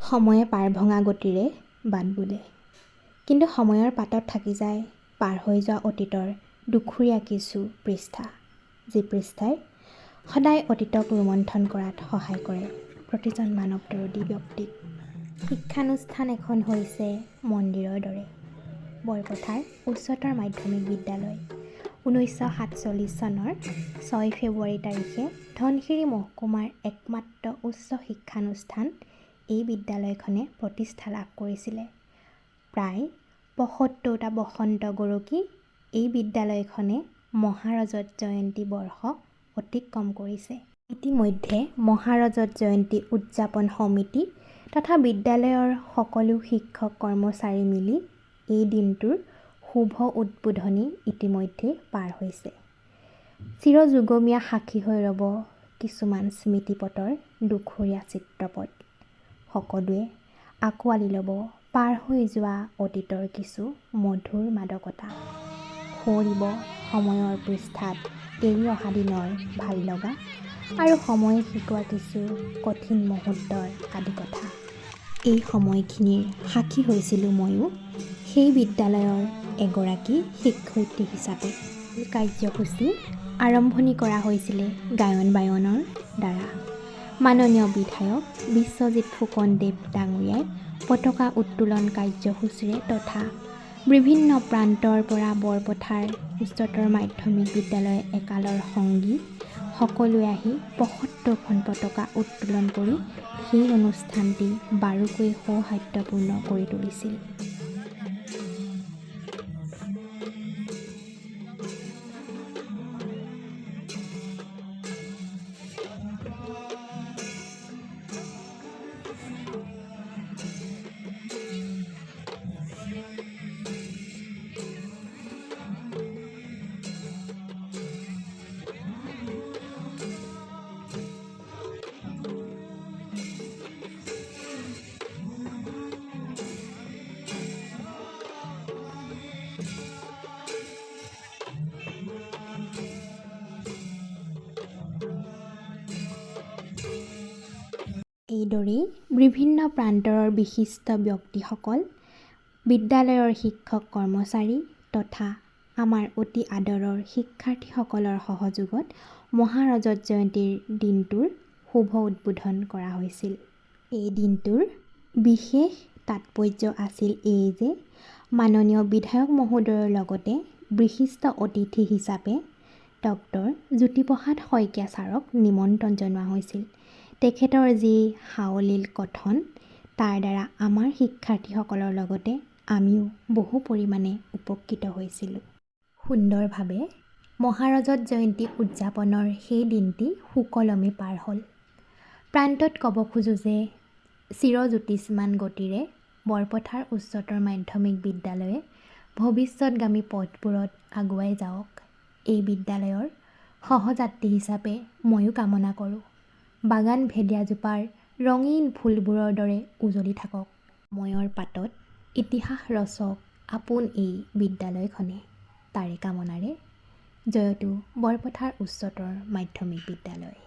সময়ে পাৰভঙা গতিৰে বাট বোলে। কিন্তু সময়ৰ পাতত থাকি যায় পাৰ হৈ যোৱা অতীতৰ ডুখুৰীয়া কিছু পৃষ্ঠা, যি পৃষ্ঠাই সদায় অতীতক ৰোমন্থন কৰাত সহায় কৰে প্ৰতিজন মানৱদৰদী ব্যক্তিক। শিক্ষানুষ্ঠান এখন হৈছে মন্দিৰৰ দৰে। বৰপথাৰ উচ্চতৰ মাধ্যমিক বিদ্যালয় 1947 চনৰ 6 ফেব্ৰুৱাৰী তাৰিখে ধনশিৰি মহকুমাৰ একমাত্ৰ উচ্চ শিক্ষানুষ্ঠান এই বিদ্যালয়খনে প্ৰতিষ্ঠা লাভ কৰিছিলে। প্ৰায় 75টা বসন্ত গৰকি এই বিদ্যালয়খনে মহাৰজত জয়ন্তী বৰ্ষ অতিক্ৰম কৰিছে। ইতিমধ্যে মহাৰজত জয়ন্তী উদযাপন সমিতি তথা বিদ্যালয়ৰ সকলো শিক্ষক কৰ্মচাৰী মিলি এই দিনটোৰ শুভ উদ্বোধনী ইতিমধ্যেই পাৰ হৈছে। চিৰযুগমীয়া সাক্ষী হৈ ৰ'ব কিছুমান স্মৃতিপটৰ ডুখৰীয়া চিত্ৰপট। সকলোৱে আঁকোৱালি ল'ব পাৰ হৈ যোৱা অতীতৰ কিছু মধুৰ মাদকতা, সোঁৱৰিব সময়ৰ পৃষ্ঠাত এৰি অহা দিনৰ ভাল লগা আৰু সময়ে শিকোৱা কিছু কঠিন মুহূৰ্তৰ আদি কথা। এই সময়খিনিৰ সাক্ষী হৈছিলোঁ ময়ো সেই বিদ্যালয়ৰ এগৰাকী শিক্ষয়িত্ৰী হিচাপে। কাৰ্যসূচী আৰম্ভণি কৰা হৈছিলে গায়ন বায়নৰ দ্বাৰা। মাননীয় বিধায়ক বিশ্বজিৎ ফুকনদেৱ ডাঙৰীয়াই পতাকা উত্তোলন কাৰ্যসূচীৰে তথা বিভিন্ন প্ৰান্তৰ পৰা বৰপথাৰ উচ্চতৰ মাধ্যমিক বিদ্যালয়ৰ একালৰ সংগী সকলোৱে আহি 75খন পতাকা উত্তোলন কৰি সেই অনুষ্ঠানটি বাৰুকৈ সৌহাৰ্দ্যপূৰ্ণ কৰি তুলিছিল। এইদৰেই বিভিন্ন প্ৰান্তৰৰ বিশিষ্ট ব্যক্তিসকল, বিদ্যালয়ৰ শিক্ষক কৰ্মচাৰী তথা আমাৰ অতি আদৰৰ শিক্ষাৰ্থীসকলৰ সহযোগত মহাৰজত জয়ন্তীৰ দিনটোৰ শুভ উদ্বোধন কৰা হৈছিল। এই দিনটোৰ বিশেষ তাৎপৰ্য আছিল এয়ে যে মাননীয় বিধায়ক মহোদয়ৰ লগতে বিশিষ্ট অতিথি হিচাপে ডক্টৰ জ্যোতিপ্ৰসাদ শইকীয়া ছাৰক নিমন্ত্ৰণ জনোৱা হৈছিল। তেখেতৰ যি সাৱলীল কথন, তাৰ দ্বাৰা আমাৰ শিক্ষাৰ্থীসকলৰ লগতে আমিও বহু পৰিমাণে উপকৃত হৈছিলোঁ। সুন্দৰভাৱে মহাৰজত জয়ন্তী উদযাপনৰ সেই দিনটি সুকলমে পাৰ হ'ল। প্ৰান্তত ক'ব খোজোঁ যে চিৰজ্যোতিষ্মান গতিৰে বৰপথাৰ উচ্চতৰ মাধ্যমিক বিদ্যালয়ে ভৱিষ্যতগামী পথবোৰত আগুৱাই যাওক, এই বিদ্যালয়ৰ সহযাত্ৰী হিচাপে ময়ো কামনা কৰোঁ। বাগান ভেলিয়াজোপাৰ ৰঙীন ফুলবোৰৰ দৰে উজলি থাকক। সময়ৰ পাতত ইতিহাস ৰচক আপোন এই বিদ্যালয়খনে, তাৰে কামনাৰে জয়তু বৰপথাৰ উচ্চতৰ মাধ্যমিক বিদ্যালয়।